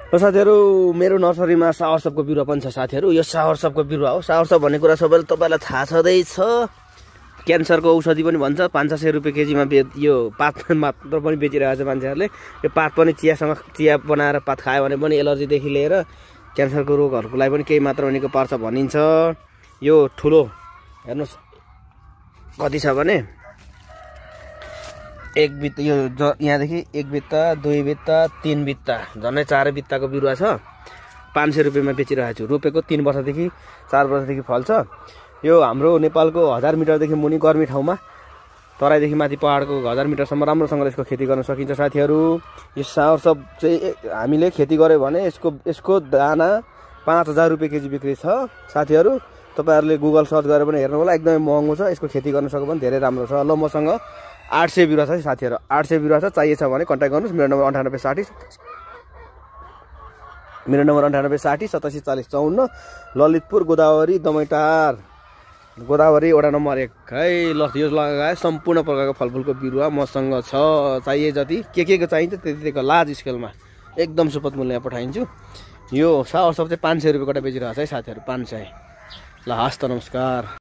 र साथीहरु मेरो नर्सरीमा सावरसपको बिरुवा पनि छ साथीहरु। यो सावरसपको बिरुवा हो। सावरसप भन्ने कुरा सबैले तपाईलाई थाहा छदै छ। क्यान्सरको औषधि पनि भन्छ। 500 रुपैयाँ केजीमा यो पात मात्र पनि बेचिरहेको छ मान्छेहरुले। यो पात पनि चिया बनाएर पात खायो भने पनि एलर्जी देखि लिएर क्यान्सरको रोगहरुको लागि पनि केही मात्रामा निको पार्छ भनिन्छ। यो ठुलो हेर्नुस् कति छ भने एक बित्ता यो यहाँदेखि एक बित्ता 2 बित्ता 3 बित्ता झन्डै 4 बित्ताको बिरुवा छ। 500 रुपैयाँमा बेचिरहेको छु। रोपेको 3 वर्षदेखि 4 वर्षदेखि फल्छ। यो हाम्रो नेपालको 1000 मिटरदेखि मुनि गर्मी ठाउँमा तराईदेखि माथि पहाडको 1000 मिटरसम्म राम्रोसँगले यसको खेती गर्न सकिन्छ साथीहरु। यो सावरसप चाहिँ हामीले खेती गर्यो भने यसको दाना 5000 रुपैयाँ केजी बिक्री छ साथीहरु। तपाईहरुले गुगल सर्च गरेर पनि हेर्नु होला। एकदमै महँगो छ। यसको खेती गर्न सक्यो भने धेरै राम्रो छ। ल मसँग 800 बिरुवा छ साथीहरु। 800 बिरुवा छ। चाहिएछ भने कन्ट्याक्ट गर्नुस्। मेरो नम्बर 9860 मेरो नम्बर 9860 8740 54 ललितपुर गोदावरी दमैटार गोदावरी वडा नम्बर 1 है। ल यो लगाए सम्पूर्ण प्रकारको फलफुलको बिरुवा मसँग छ। चाहिए जति के को चाहिन्छ त्यतिको लार्ज स्केलमा एकदम सुपथ मूल्यमा पठाइन्छु। यो सावरसप चाहिँ 500 रुपैयाँ गोटा बेचिरहेको छ है साथीहरु। 500। ल हस्त नमस्कार।